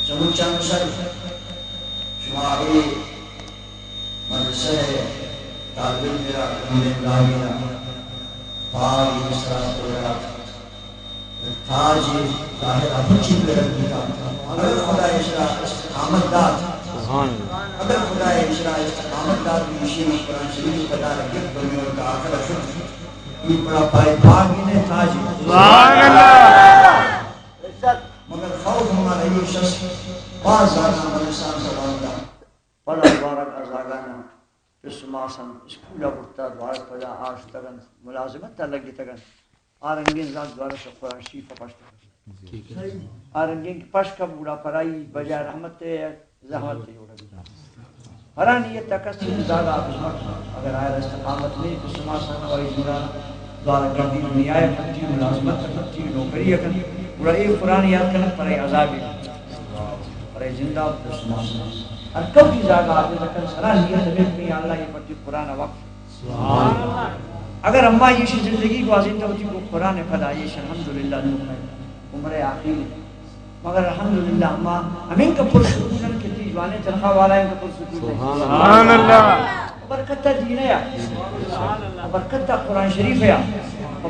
چمچان سر شما اے مدرسہ ءِ طالب علم ءَ، گونڈیں گامی ءَ، پاگ ءِ سرا پورا تاج ظاہر ءَ پچی پہ رنگ بوتا۔ اگر خدا ایشرا استقامت دات، سبحان اللہ۔ اگر خدا ایشرا استقامت دات، ایشی قرآن شریف پدا رکھت بنی اور کا آخر شد۔ یہ بڑا پائے پاگ نے تاج۔ سبحان اللہ۔ مگر خوف ہمارا یہ شخص باز زیادہ ہمارے ساتھ سلام دا۔ پدا دوارگ ءَ زاگاناں پس ءُ ماس انت، اسکول ءَ برتگ، دوارگ پدا آ شتگ انت، ملازمت ءَ لگتگ انت۔ آ رنگیں زات دوارگ ءَ قرآن شریف ءَ پشت کپت۔ آ رنگیں کہ پشت کپ گڑا پرائی بجائے رحمت ءِ زحمت ءِ جوڑ بیت۔ پرا نیت ءَ کس چیز دادا حافظ مکن، اگر آئرا استقامت نہیں تو سما سن وائی جوڑا دوارگ گردی دنیا ءَ پتی، ملازمت ءَ پتی، نوکری ءَ کن، گڑا اے قرآن یاد کنگ پرائی عذابے۔ برے زندہ بوت سما سنا۔ ہر کم کی زاگا حافظ کن سرا نیت بکن کہ یا اللہ یہ پرچی قرآن وقف۔ سبحان اللہ۔ اگر اما ایشی زندگی گوازینتا ہوتی کو قرآن پدا ایش الحمدللہ نور میں عمر آخری۔ مگر الحمدللہ اما ہمیں کا پر سکون کہ تی جوانے تنخواہ والا ہیں کا پر سکون۔ سبحان اللہ۔ برکت دین یا، برکت قرآن شریف یا،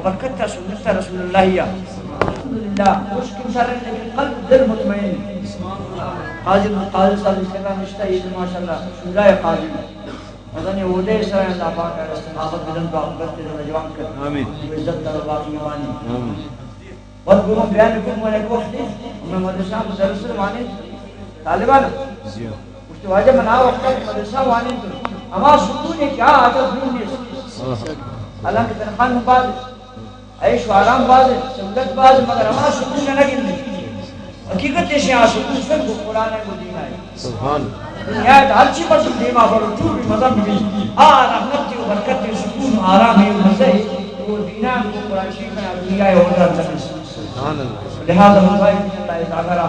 برکت سنت رسول اللہ یا۔ الحمدللہ، مشکل سر لیکن قلب دل مطمئن۔ قاضی، قاضی صاحب اس طرح نشتا، یہ ماشاءاللہ شجاع قاضی۔ مدنی عہدے سر اللہ پاک استقامت بدن تو عاقبت دل جوان کر۔ آمین۔ عزت در باقی ایمانی۔ آمین۔ وت گوں بیان کت، من یک وقتے ہمے مدرسہ ءَ مدرس وانینت طالبان۔ جی ہاں۔ گوشت، واجہ من آ وقت ءَ مدرسہ ءَ وانینت، ہما سکون کہ آ عادت نوں نیست۔ ہاں۔ حالانکہ تنخواہ نوں باز، عیش و آرام باز، سہولت باز، مگر ہما سکون نہ گندے۔ حقیقت ایش آ سکون سر گوں قرآن ءَ گوں دین ءَ۔ سبحان۔ دنیا ءَ ہر چی مردم دیما برو، چو بھی مذہب بھی، آ رحمت و برکت و سکون و آرام و مزہ ہے، وہ دینا کو قرآن شریف میں دنیا ءَ اور دار۔ سبحان اللہ۔ لہذا ہم بھائی اللہ تعالیٰ را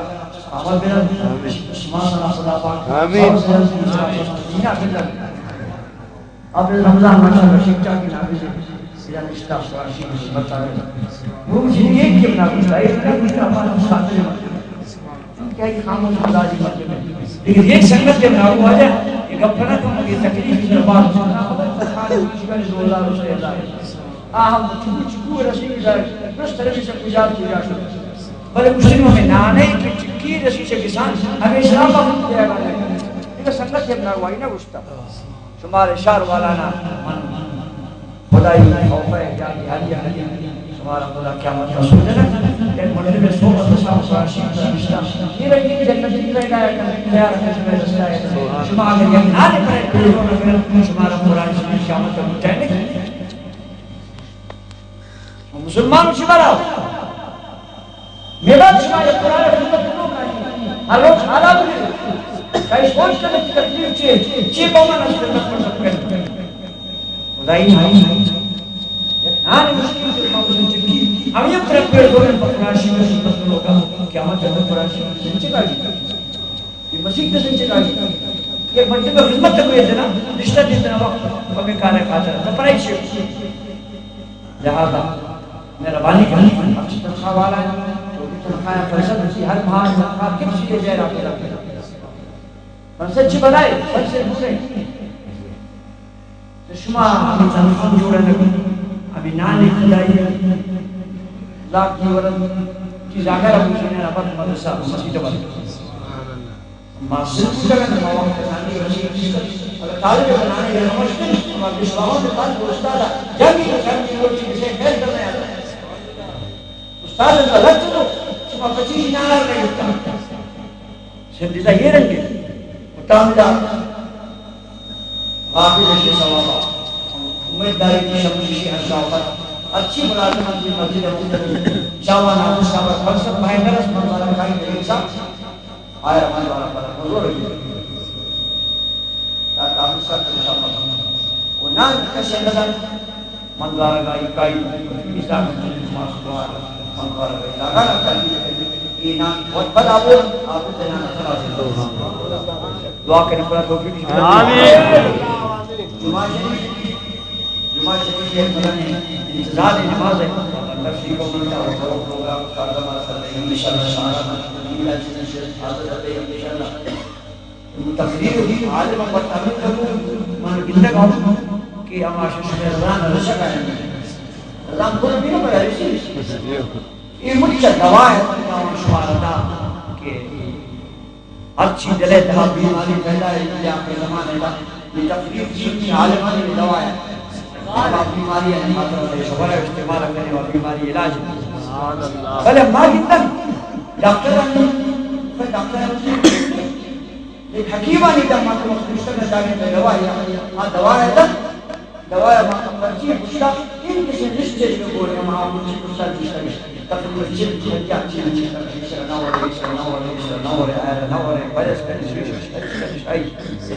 آمد بنا۔ آمین۔ شما سنا خدا پاک۔ آمین۔ اور سے ہم دینا بنا۔ اب رمضان ماشاءاللہ شیخ چاکی نابیز ہے۔ سیدھا نشتہ شواشی بتا رہے۔ وہ مجھے یہ کیوں نہ پوچھتا، یہ نہ پوچھتا، ہمارا مسافر ہے۔ کیا یہ خاموش مزاجی مردم ہے؟ لیکن یہ سنگت جب نہ ہوا جائے، یہ گپ نہ کرو، یہ تکلیف کی طرف بات سننا، خدا سبحانہ و تعالیٰ دو ہزار روپے اللہ۔ آ ہم چکو چکو رسی کی جائے، درست طرح سے گزار کیا جائے۔ بلے مسلم میں نانے کی چکی رسی سے کسان ہمیشہ وقت دیا گا۔ یہ سنگت جب نہ ہوا، یہ نہ گشتا۔ شمار شہر والانا من خدائی خوف ہے، جان جہانی ہے، شمار خدا قیامت کا سوچ ہے۔ ایک مردم سو بس شام سراشی فرشتہ، یہ رنگی جنتی پیدا ہے، تیار ہے، شمار رستہ ہے۔ شما اگر یہ نہ پڑے، شمار قرآن شریف قیامت کا مجھے نہیں۔ مسلمان شمار میرا شما یک قرآن خدمت کنو کاری۔ ہر روز حالا بگیر۔ کئی سوچ کنگ کہ تکلیف چے، چے با من است خدمت کنگ۔ خدائی نام۔ یک نان مشکل سے ما مسلم چکی۔ ہم یک طرف پر دو من قرآن شریف خدمت کنو کا۔ قیامت جنت قرآن شریف چے کاری؟ یہ مسیح کے سنچے کاری۔ یہ مردم خدمت کو یہ دینا، رشتہ دینا وقت ہمیں کار ہے خاطر۔ تو پرائی شیخ۔ لہذا مہربانی کنی، ہم چی تنخواہ والا ہے، تو بھی تنخواہ پیسہ دیتی، ہر ماہ تنخواہ کم سی ہے، جائے آپ کو۔ پیسہ چی بنائے، پیسے بولے۔ تو شما ہمیں تنخواہ جوڑا نبی، ہمیں نان خدائی، لاکھ کی ورد، کی زاگا رب کی نبات مدرسہ، مسجد بند۔ ما سکول جگہ ما وقت ثانی رسید، اگر طالب بنانے یا نمشتن، ما بشراہوں نے پاس استاد جنگی جنگی روچی سے خیر کرنے آتا۔ استاد کا لگ تو، شما پچیس نانا نہیں ہوتا۔ سندیزا یہ رنگ ہے۔ متعمدہ غافل رشی ثوابا۔ امید داری کہ شمشی ہر شاوت۔ اچھی ملازمت بھی مسجد ہے۔ شاوان آبو شاوت۔ مقصد مہندر اس منظر کھائی دے سا۔ آیا من دوارا پر حضور رکھی۔ تا کافی سخت شامل۔ و نان کشے ندن۔ من دوارا گائی کائی۔ ایسا من دوارا گائی۔ لاغا نکالی۔ اینا وقت بد آبو، آبو تینا نفر آبو۔ دعا کریں پر توفیق۔ آمین۔ جمعہ شریف، جمعہ شریف یہ مدن ہے۔ انتظار نماز ہے۔ اللہ تشریف کو منتا اور پروگرام کا دما سر انشاءاللہ سارا میرا چیز حاضر ہے انشاءاللہ۔ تقریر ہوئی، عالم پر تعلق کرو، من گندگا کہ ہما شش رضان رشک ہے۔ رضان پر بھی نہ پڑا اسی۔ یہ مجھے دوا ہے، شمارا کہ ہرچی دل ءِ تہا بیماری پیدا ہے، یہ آخر زمانے کا، یہ تقریر چینی عالمانی دوا ہے۔ ہما بیماری ہے، خاطر ہے، شوہر ہے، استعمال کرنے والا بیماری علاج ہے۔ بلے ما گندن، ڈاکٹر ہم نہیں، کوئی ڈاکٹر ہم نہیں، ایک حکیمانی دم ما تو مخصوص کرنا چاہیے، دوا ہے، ہاں، دوا ہے، دوا ءَ ما پرچی گوشتگ، این کسی نشتے جو گوڑے ما پرچی گوشتگ، گوشتگ، تقریباً چل، پنجاہ، چل، چل، ایشرا نہ ورے، ایشرا نہ ورے، ایشرا نہ ورے، آئرا نہ ورے، پرہیز کنی، ایشرا، ایشرا، ایشرا، ایشرا۔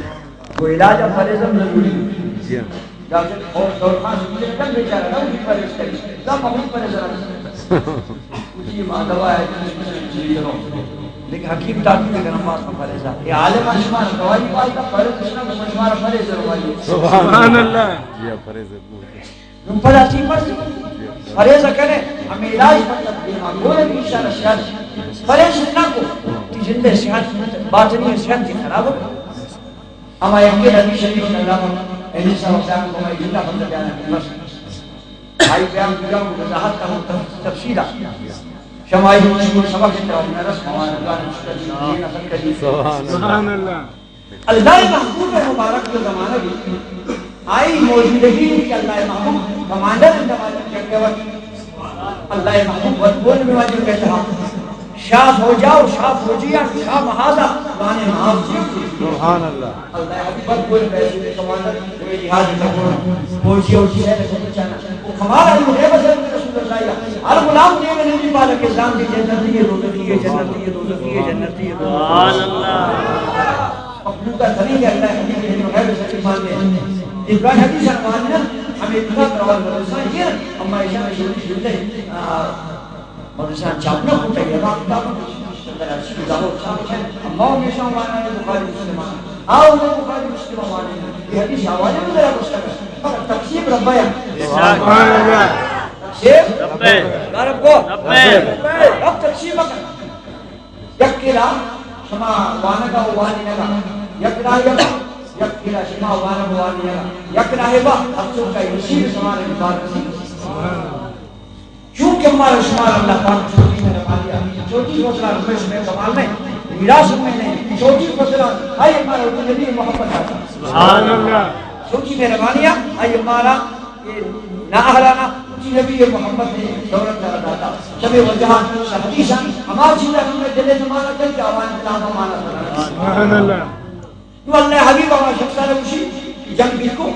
وہ علاج ءَ پرہیز ہم ضروری ہے۔ جی ہاں۔ ڈاکٹر اور دور خان سے مجھے کم بیچارہ نہ، وہ بھی پرہیز کنی، نہ، میں بھی پرہیز کنی۔ جی، ما دوا ہے، جی، جی، جی، جی۔ لیکن حکیم تعبیر کرم باز پریزا۔ یہ عالم شما دوائی پاتا، پرہیز شما، شما پریز روائی۔ سبحان اللہ۔ جی، پریز۔ نو پدا چی پریز؟ پریز کرے، ہمیں علاج مطلب دیما گولے بھی انشاءاللہ صحت۔ پریز نہ کو، تی زندے صحت، باطنی صحت کی خراب ہو۔ ہما یکے حدیث شریف اللہ علیہ السلام کو میں زندہ بندہ جانا بس۔ آئی بیان کجا ہوں وضاحت کا ہوں تف-، تفصیل ہے۔ شمائی ہوں شکر سبق سے تراؤ میں رس موان اللہ نے شکر دی، دین اصل کری۔ سبحان اللہ۔ اللہ محبوب مبارک جو زمانہ بھی آئی موجودگی کہ اللہ محبوب کمانڈر زمانہ چکے وقت اللہ محبوب ورد بول میں واجب کہتا۔ شاہ فوجا و شاہ فوجیاں، شاہ محاذا، لانے محاذ جیو۔ سبحان اللہ۔ اللہ حبیب بد بول پیسے کمانڈر، وہ جہاد تکون، فوجی اور جہاد تکون چانا۔ وہ کمال علی غیب حضرت رسول اللہ یا۔ ہر غلام دے میں نہیں پالا کہ زام دی جنتی ہے، دوزخی ہے، جنتی ہے، دوزخی ہے، جنتی ہے، دوزخی ہے۔ سبحان اللہ۔ مخلوق کا دھنی ہے اللہ حبیب ہے، غیب حضرت ایمان میں۔ ابراہیم حدیث عنوان ہے، ہمیں اتنا قرآن مدرسہ یہ، اما ایشان شروع شروع ہے۔ مدرسہ چاپ نہ ہوتا ہے، باقی کتاب میں کچھ نہیں۔ اگر اچھی کتاب ہو، اچھا کچھ ہے، اما ہمیشہ ہمارا ہے بخاری مسلم۔ آؤ، وہ بخاری مسلم ہمارے ہیں۔ یہ حدیث حوالے میں ذرا کچھ کریں۔ مگر تقسیم ربا یا۔ سبحان اللہ۔ تقسیم ربا۔ رب کو۔ رب۔ رب تقسیم مکن۔ یک کرا شما وانگا و وانینگا۔ یک راہ یا، یک کرا شما وانگ و وانینگا۔ یک راہ با، افسوس کا نصیب شما نے مبارک۔ چونکہ ہمارا شمار اللہ پاک چھوٹی مہربانی ہے، چھوٹی فضلہ میں شمے کمال میں، میراث میں نہیں، چھوٹی فضلہ، آئی ہمارا نبی محمد آتا۔ سبحان اللہ۔ چھوٹی مہربانی ہے، آئی ہمارا یہ نہ اہلانا، چھوٹی نبی محمد نے دولت کا داتا۔ شمے وجہان، حدیثان، ہمارا چیزا ہمیں دل زمانہ کر کے آوان کلام مانا۔ سبحان اللہ۔ نو اللہ حبیب ہما شخص ءَ گوشی کہ جنگ بکو،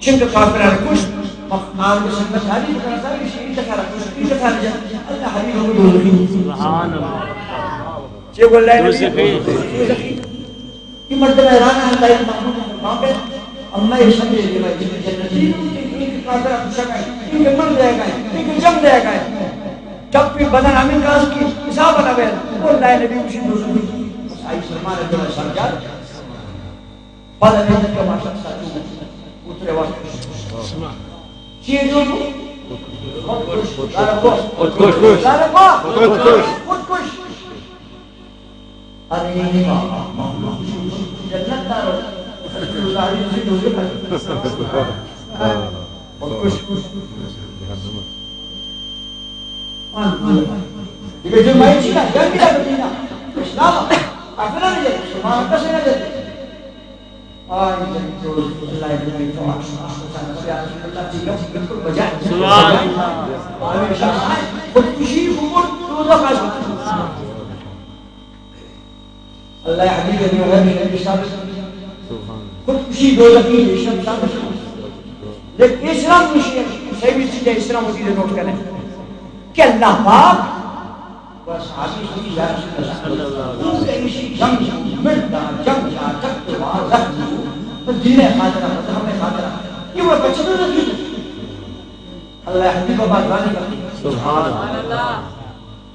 چنکہ کافراں کشت، مف-، آرگ سنگت حالی بکن ساری شیری تکارا کشت، این تکارا جنگ، اللہ حبیب ہم دوزخی۔ سبحان اللہ۔ چے گو اللہ نبی؟ دوزخی۔ دوزخی۔ یہ مردم حیران ہے، اللہ محمود قربان پہ، اما یہ سمجھے کہ بھائی جنتی نو کہ این کافراں کشا گئے، این کہ مر جائے گئے، این کہ جنگ جائے گئے۔ جب بھی بدن ہمیں کاس کی حساب نہ بے، وہ اللہ نبی اسی دوزخی۔ آئی سلمان اللہ سرجار۔ پدا نندت کہ ما شخصا چو اترے وقت۔ چیئے جو؟ خودکش۔ لارا کو۔ خودکش۔ لارا کو۔ خودکش۔ خودکش۔ ارے بابا، مخلوق جنت دارو۔ ظاہر سے جو۔ خودکش۔ دیگه جو مایه چی نه، جنگ نه بدینا. اسلام، کافران نه، شما کسی نه. آی جنگ تو، اللہ جنگ تو، آش، آش، آش، آش، آش، بالکل بجا۔ سبحان اللہ۔ ہمیشہ خودکشی، خود دوزخ۔ اللہ حبیب نے غیر شریف ثابت۔ خودکشی دوزخی ہے، شرم ثابت۔ لیکن اسلام میں شیعہ، صحیح چیز ہے، اسلام وتی نوٹ کریں کہ اللہ پاک و صحابی صلی اللہ علیہ وسلم۔ ان کے اسی جنگ، مردا، جنگ کا، تک تو زخم، تو دین خاطرہ، مذہب خاطرہ۔ یہ وہ بچے تو نہیں۔ اللہ حبیب بابا جانے کا۔ سبحان اللہ۔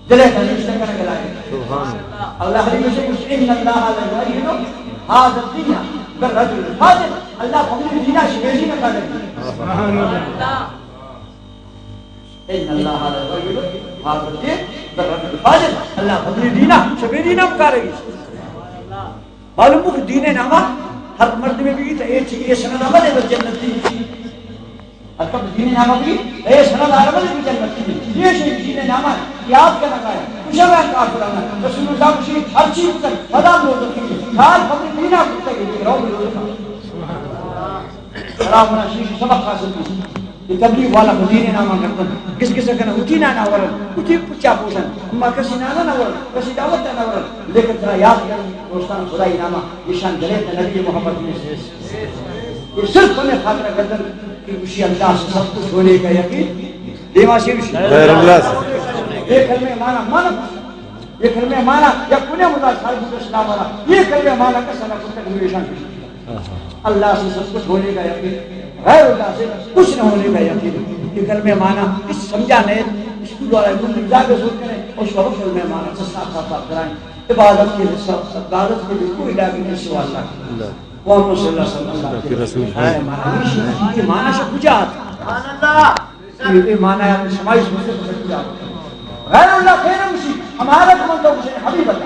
دل ءَ تنیشت کنگ لائق۔ سبحان اللہ۔ اللہ حبیب سے کچھ، ان اللہ لا یؤید هذا الدین بالرجل الفاجر۔ اللہ پمنی دینا شمیشی نہ کرے۔ سبحان اللہ۔ ان اللہ لا یغیر ما بقوم حتی یغیروا ما بانفسهم۔ اللہ فضلی دینا، شبی دینا مکارگی۔ معلوم ہو کہ دین ناما ہر مردمے بگی تو اے چیز، اے سند عمل ہے تو جنتی۔ ہر کب دین ناما بگی تو اے سند عمل ہے تو جنتی۔ یہ شے دین ناما یاد کرنا ہے۔ کچھ نہ کافرانا۔ رسول اللہ کچھ ہر چیز تک فدا لوگ کی۔ حال فضلی دینا کتا کہ رو بھی لوگ۔ سلام علیکم، سبق حاصل کی۔ یہ تبلیغ والا مدیر نامہ گردن، کس کس کنا اٹھی نانا ورن، اٹھی پچا پوشن، اما کسی نانا نہ ورن، کسی دعوت نہ ورن، لیکن ترا یاد کر، دوستان، خدائی نامہ، نشان گلے تے نبی محمد میں۔ یہ صرف ہمیں خاطر گردن کہ اسی اللہ سے سب کچھ ہونے کا یقین، دیما سے اسی۔ غیر اللہ سے۔ یہ کلمہ مانا، مانا، یہ کلمہ مانا، یا کنے مدار صاحب اسلام والا، یہ کلمہ مانا کسا نہ کتا کہ نشان۔ اللہ سے سب کچھ ہونے کا یقین، غیر اللہ سے کچھ نہ ہونے کا یقین۔ یہ کلمہ مانا اس سمجھا نہیں، اسکول والا گروپ میں جا کے سوچ کریں اور شروع کلمہ مانا سے صاف صاف بات کرائیں۔ عبادت کے لیے سب، عبادت کے لیے کوئی ڈاکٹر نہیں سوا اللہ کی۔ محمد صلی اللہ علیہ وسلم اللہ کے رسول ہیں۔ یہ مانا سے کجا آتا؟ اے، اے مانا یار شمائی سوچتے تو سچی جاؤ۔ غیر اللہ خیر مشی، ہمارا کمن تو حسین حبیب اللہ۔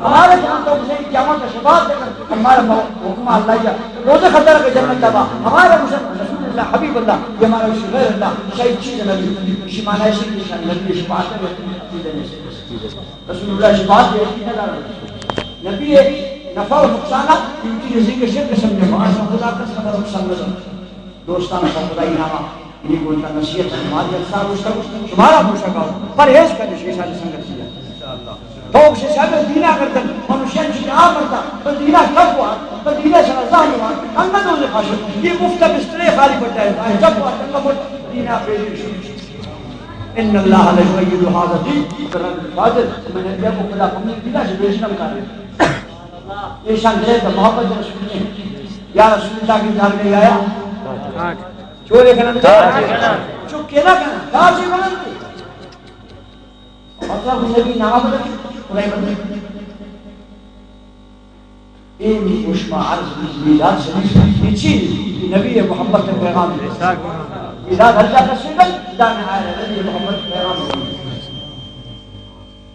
ہمارا کمن تو حسین قیامت کا شفاعت دے کر، ہمارا مو-، حکم اللہ یا روز قدر کے جنت دبا۔ ہمارا حسین رسول اللہ حبیب اللہ، یہ ہمارا حسین غیر اللہ، شاید چیز نبی۔ اسی مانا ہے کہ نبی شفاعت ہے، رسول اللہ شفاعت ہے، نبی ہے، نفع و نقصان، یہ چیز ذکر شرک سمجھے، معاذ خدا کا سب نقصان نظر۔ دوستان، خدائی نامہ، یہ گوتا نصیحت ہے، ہماری اکثر اس کا شمارا پوچھا گاؤ، پرہیز کرنے شیشہ نے سنگت کیا۔ تو اسے سب دینا کردن، منشیان کی کہا کرتا، تو دینا کب ہوا، تو دینا سر ازام ہوا، انگا تو نے خاشو، یہ مفت بسترے خالی پڑتا ہے، جب ہوا، تنگا پڑتا، دینا پیدا شروع۔ ان اللہ لا یؤید ھذا الدین برجل فاجر۔ من نے کہا، خدا کمی دینا سے بیشتر کرے۔ ایشان دے تو محبت رسول نے۔ یا رسول اللہ کی جان میں آیا۔ چورے کنن تو۔ چکے نہ کنن۔ کار سے کنن تو۔ مطلب نبی نام بدل، خدای بدل۔ اے می گوش ما عرض بی میلاد شریف، اے چی؟ نبی محبت پیغام۔ میلاد ہر جا کسی بل، جان آئے نبی محبت پیغام۔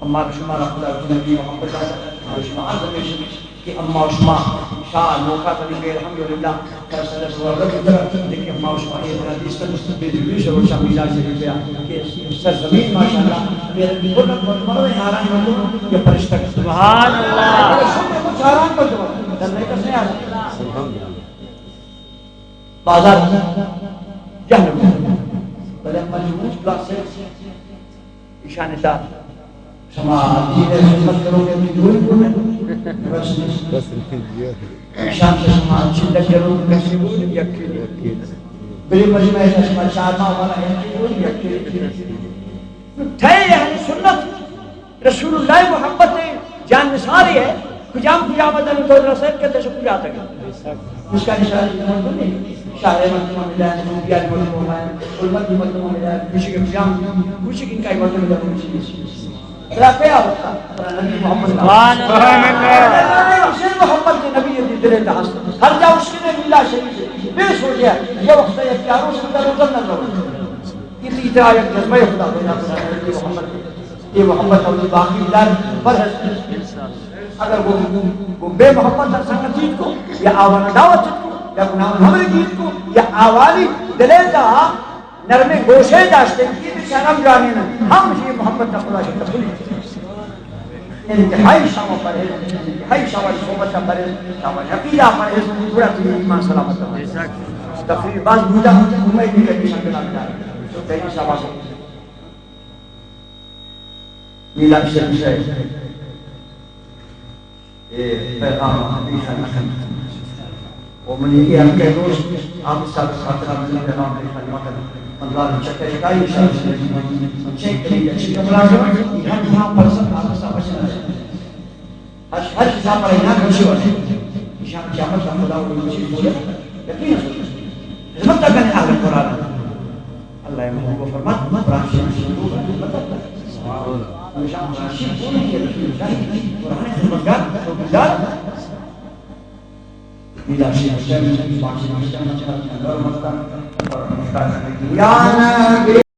اما شما را خدا نبی محبت آتا، شما عرض ہمیش کہ اما شما شاہ نوکا تنی بے الحمدللہ، فیصلہ سوال رکھ در، لیکن اما شما اے حدیث تن بے دلوی سے روچا میلاد شریف یا کہ سرزمین ماشاءاللہ، میرے بزرگ مردم، مردم حیران مردم یا فرشتہ۔ سبحان اللہ۔ شما کچھ حیران مردم، در میں کس نہیں آتا۔ بازار جہنم۔ بلے مجموع پلاسٹک ایشان تا شما دین سنت کرو گے تو دوری کو میں۔ بس نہیں۔ بس نہیں، جی۔ ایشان تا شما اچھی لگ کرو گے، کسی کو یکی۔ بلے مجمع ایشان شما چار ماہ والا یکی کو یکی۔ تھے اہل سنت رسول اللہ محبت جان نثاری ہے، کجام کجام دن تو رسد کہ تشکر جاتا ہے۔ اس کا نشان مردم نہیں، شاعر مردم ملا ہے، صوفیاء مردم ہے، علماء مردم ملا ہے، کسی کے کجام، کسی کی انکائی مردم ملا ہے، کسی کی۔ ترا کیا ہوتا؟ ترا نبی محمد۔ سبحان اللہ۔ حسین محمد کے نبی دی دلے دا ہست۔ ہر جا اس کے میلاد شریف بے سو گیا۔ یہ وقت ہے، پیاروں سے روزہ نہ کرو۔ یہ ترا یک جذبہ خدا پیدا کرتا ہے، نبی محمد۔ یہ محمد عبدالباقی دار پر ہے۔ اگر وہ، وہ بے محبت در سنگت جیت کو، یا آوان دعوت جیت کو، یا گناہ ہمر جیت کو، یا آوانی دلے دا نرمیں گوشے داشتے کہ یہ بیچارہ ہم جانے نا، ہم یہ محبت نہ خدا سے تبدیل۔ انتہائی شاما پرہیز، انتہائی شاما صحبت پرہیز، شاما عقیدہ پرہیز، پورا دین ایمان سلامت ہے۔ تقریر باز بودا، امید نہیں کرتی شاما بنا بنا۔ تو پہلی شاما سے میلاد شریف ہے۔ اے پیغام ہمیشہ نہ کن۔ و منی اے ہم کہ دوست، آپ سب خاطرہ منی پیغام ہمیشہ نہ کن۔ من دار چکے کائی شاید من چیک کری یا چیک کرا جو، یہ ہر جہاں پرسن آپ سب بچنا ہے۔ ہر، ہر حساب پر اینا کچھ ہو ہے۔ شام قیامت ہم خدا کو چیز بولے، یقین ہے۔ خدمت کرنے اہل قرآن۔ اللہ محبوب فرمات، قرآن شریف سے لوگ خدمت کرتے ہیں۔ ہمیشہ قرآن شریف بولیں کہ رسول اللہ قرآن خدمتگار، شکرگزار۔ میلاد شریف سے، پاک شریف سے، یا نبی۔